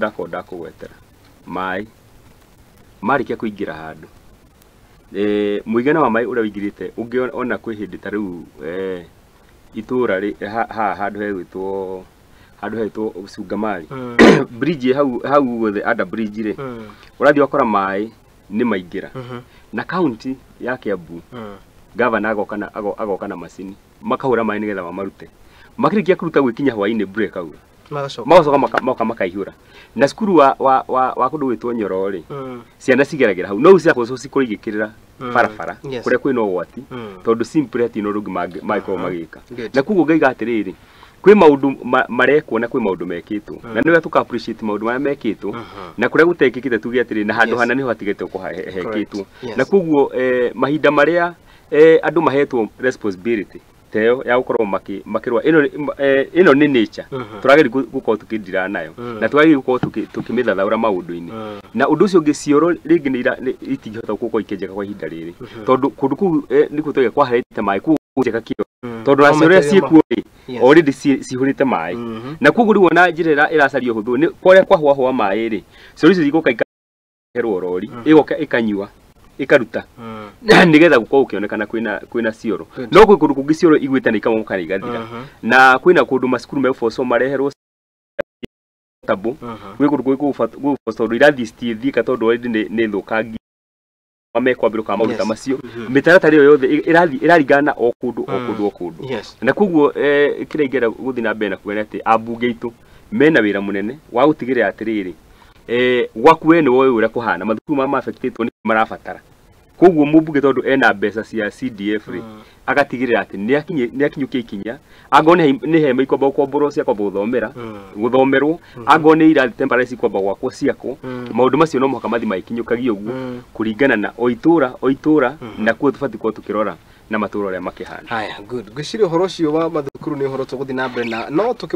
Ndakorwo ndakũgwetera maĩ marĩkia kũingĩra handũ, mũigana wa maĩ ũrĩa ũingĩrĩte ũngĩ ona kwĩ hĩndĩ ta rĩu, itũra haha handũ hegwĩtwo Cungamari, bridge hau hau guothe, under bridge rĩ, ũrathiĩ ũgakora maĩ nĩ maingĩra. Na county ya Kiambu, gavana agoka na macini makahũra maĩ nĩgetha mamarute. Makĩrĩkia kũruta, gwĩkinya hwaĩ-inĩ mbura ĩkaura. Magacoka. Magacoka magoka makaihũra. Na cukuru wa kũndũ gwĩtwo Nyoro rĩ, ciana cigeragĩra hau, no rĩu ciakorwo cikorwo igĩkĩrĩra barabara kũrĩa kwĩna ũgwati, tondũ simply hatirĩ na ũndũ ũngĩ mangĩkorwo magĩka. Na koguo ngaiga atĩrĩrĩ, kwĩ maũndũ marekwo na kwĩ maũndũ mekĩtwo, na nĩ wega tũka appreciate maũndũ marĩa mekĩtwo, na kũrĩa gũtekĩkĩte tuge atĩrĩ, na handũ hana nĩho hatigĩte gũkorwo hekĩtwo. Na koguo mahinda marĩa andũ mahetwo responsibility ta ĩyo ya gũkorwo makĩrũa ĩno, ĩno nĩ nature, tũrageria gũkorwo tũkĩndira nayo, na tũrageria gũkorwo tũkĩmĩthathaũra maũndũ-inĩ. Na ũndũ ũcio ũngĩ, cioro rĩngĩ nĩ itingĩhota gũkorwo ikĩenjeka kwa ihinda rĩrĩ, tondũ kũndũ kũu nĩkuo tũge kwaharĩte maĩ, kũu gũnjeka kĩoro, tondũ ona cioro iria ciĩkuo rĩ, already cihũrĩte maĩ. Na koguo rĩu ona njĩra ĩracario hũthũ nĩ kũrĩa kwahũahũa maĩ rĩ, cioro icio igoka ikaherwo rori, ĩgoka ĩkanyua ĩkaruta, nĩgetha gũkorwo gũkĩonekana kwĩna cioro. No kwĩ kũndũ kũngĩ cioro igwĩte na ikamomoka na igathira. Na kwĩna kũndũ macukuru megũbocwo mareherwo tabo. Gwĩ kũndũ kũngĩ gũgũbocwo tondũ irathi citiĩthiĩka, tondũ already nĩ thũkangi mekwambĩrũka maũndũ ta macio. Mĩtaratara ĩyo yothe ĩrathiĩ ĩraringana na o kũndũ o kũndũ o kũndũ. Na koguo kĩrĩa ingĩenda gũthiĩ na mbere na kuga nĩ atĩ ambunge aitũ mena wĩra mũnene wa gũtigĩrĩra atĩrĩrĩ, gwaku we nĩ woĩ ũrĩa kũhana, mathukuru marĩa ma-affectĩtwo nĩ marabatara. Koguo mũmbunge, tondũ ena mbeca cia CDF rĩ, agatigĩrĩra atĩ nĩ akinyũkia ikinya, angorwo nĩ hema ikwamba gũkomborwo cia kwamba gũthomera, gũthomerwo, angorwo nĩ irathi temporary cikwamba gwakwo ciakwo. Maũndũ macio no mũhaka mathiĩ magĩkinyũkagio ũguo, kũringana na o itũra o itũra, na kuo tũbatiĩ gũkorwo tũkĩrora na matũra ũrĩa makĩhana. Haya, good. Ngwĩciria ũhoro ũcio wa mathukuru nĩ ũhoro tũgũthiĩ na mbere na no tũkĩ